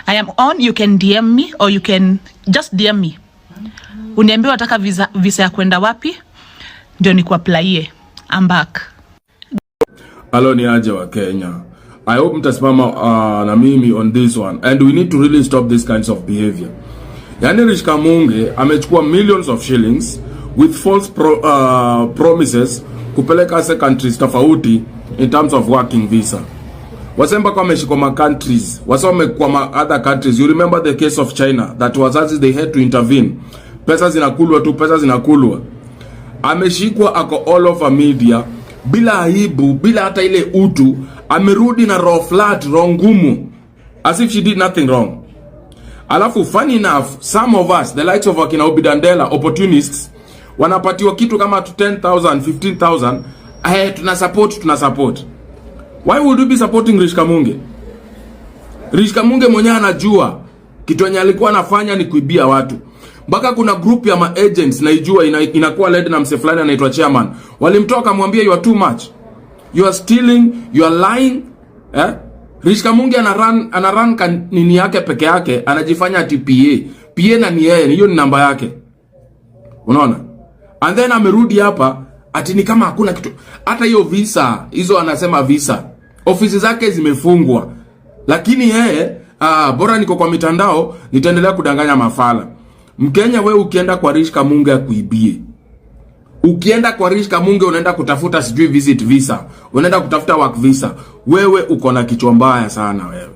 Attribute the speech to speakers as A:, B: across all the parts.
A: I am on. You can DM me or you can just DM me. Uniambie unataka visa ya kwenda wapi ndio nikuapplyie. I'm back.
B: Halo, ni aje Wakenya. I hope mtasimama na mimi on this one and we need to really stop this kinds of behavior. Yani Rish Kamunge amechukua millions of shillings with false promises kupeleka ase countries tofauti in terms of working visa. Wase mpaka wameshikwa ma countries, wase wamekuwa ma other countries. You remember the case of China that wazazi, they had to intervene. Pesa zinakulwa tu, pesa zinakulwa. Ameshikwa, ako all over media bila aibu, bila hata ile utu. Amerudi na roho flat, roho ngumu, as if she did nothing wrong. Alafu funny enough, some of us, the likes of akina Obidandela, opportunists, wanapatiwa kitu kama 10,000, 15,000, eh, tuna support, tuna support. Why would you be supporting Rish Kamunge? Rish Kamunge mwenyewe anajua kitu yenye alikuwa anafanya ni kuibia watu. Mpaka kuna group ya ma agents naijua inakuwa led na mse fulani anaitwa chairman. Walimtoa, akamwambia, "You are too much. You are stealing, you are lying." Eh? Rish Kamunge ana run nini yake peke yake, anajifanya ati PA. PA na ni yeye, hiyo ni namba yake. Unaona? And then amerudi hapa ati ni kama hakuna kitu. Hata hiyo visa, hizo anasema visa. Ofisi zake zimefungwa. Lakini yeye, ah, bora niko kwa mitandao, nitaendelea kudanganya mafala. Mkenya, wewe ukienda kwa Rish Kamunge akuibie. Ukienda kwa Rish Kamunge unaenda kutafuta sijui visit visa, unaenda kutafuta work visa. Wewe uko na kichwa mbaya sana wewe.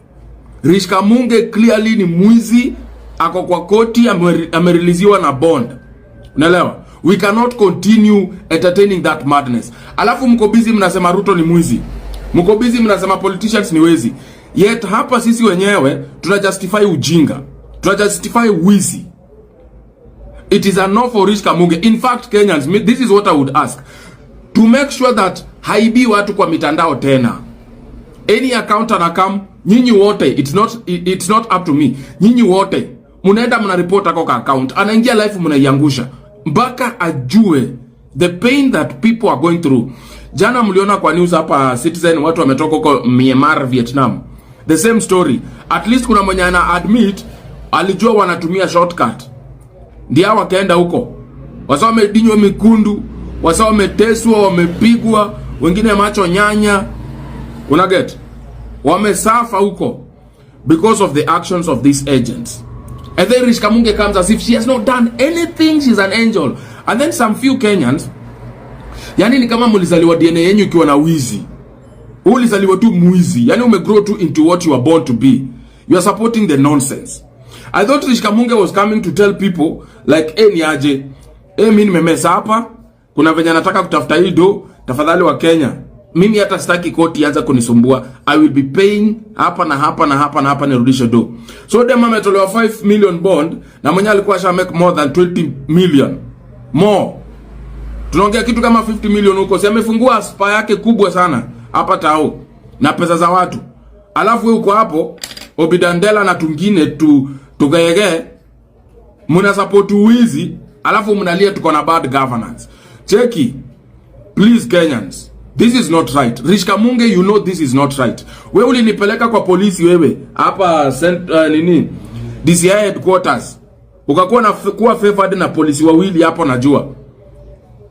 B: Rish Kamunge clearly ni mwizi, ako kwa koti, amereleasiwa na bond. Unaelewa? We cannot continue entertaining that madness. Alafu mko busy mnasema Ruto ni mwizi. Mko busy mnasema politicians ni wezi. Yet hapa sisi wenyewe tuna justify ujinga. Tuna justify wizi. It is a no for Rish Kamunge. In fact, Kenyans, this is what I would ask. To make sure that haibii watu kwa mitandao tena. Any account anakam, nyinyi wote, it's not up to me. Nyinyi wote mnaenda mna report ako ka account, anaingia live, mnaiangusha mpaka ajue the pain that people are going through. Jana mliona kwa news hapa Citizen watu wametoka huko Myanmar, Vietnam. The same story. At least kuna mwenye ana admit alijua wanatumia shortcut. Ndio wakaenda huko. Wasa wamedinywa mikundu, wasa wameteswa, wamepigwa, wengine macho nyanya. Una get? Wamesuffer huko because of the actions of these agents. And then Rish Kamunge comes as if she has not done anything, she's an angel. And then some few Kenyans, yani ni kama mlizaliwa DNA yenyu ikiwa na wizi. Ulizaliwa tu mwizi, yani umegrow tu into what you are born to be. You are supporting the nonsense. I thought Rish Kamunge was coming to tell people like, "Eh, ni aje? Eh, mimi nimemesa hapa. Kuna venye nataka kutafuta hii do, tafadhali Wakenya. Mimi hata sitaki koti ianze kunisumbua. I will be paying hapa na hapa na hapa na hapa nirudishe do." So dem ametolewa 5 million bond na mwenye alikuwa asha make more than 20 million. More. Tunaongea kitu kama 50 million huko. Si amefungua spa yake kubwa sana hapa Tao na pesa za watu. Alafu wewe uko hapo Obidandela na tungine tu tugaege mna support wizi, alafu mnalia tuko na bad governance. Cheki. Please Kenyans, this is not right. Rish Kamunge, you know this is not right. Wewe ulinipeleka kwa polisi wewe hapa nini, DCI headquarters. Ukakuwa na kuwa favored na polisi wawili hapo najua.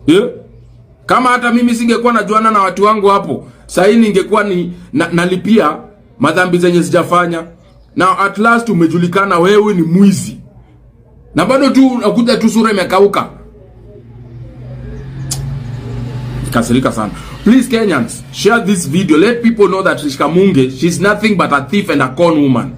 B: Yeah? Kama hata mimi singekuwa najuana na watu wangu hapo, sasa ningekuwa ni nalipia madhambi zenye sijafanya. Now at last umejulikana wewe ni mwizi. Na bado tu unakuja tu sura imekauka. Kasirika sana. Please Kenyans, share this video. Let people know that Rish Kamunge, she's nothing but a thief and a con woman.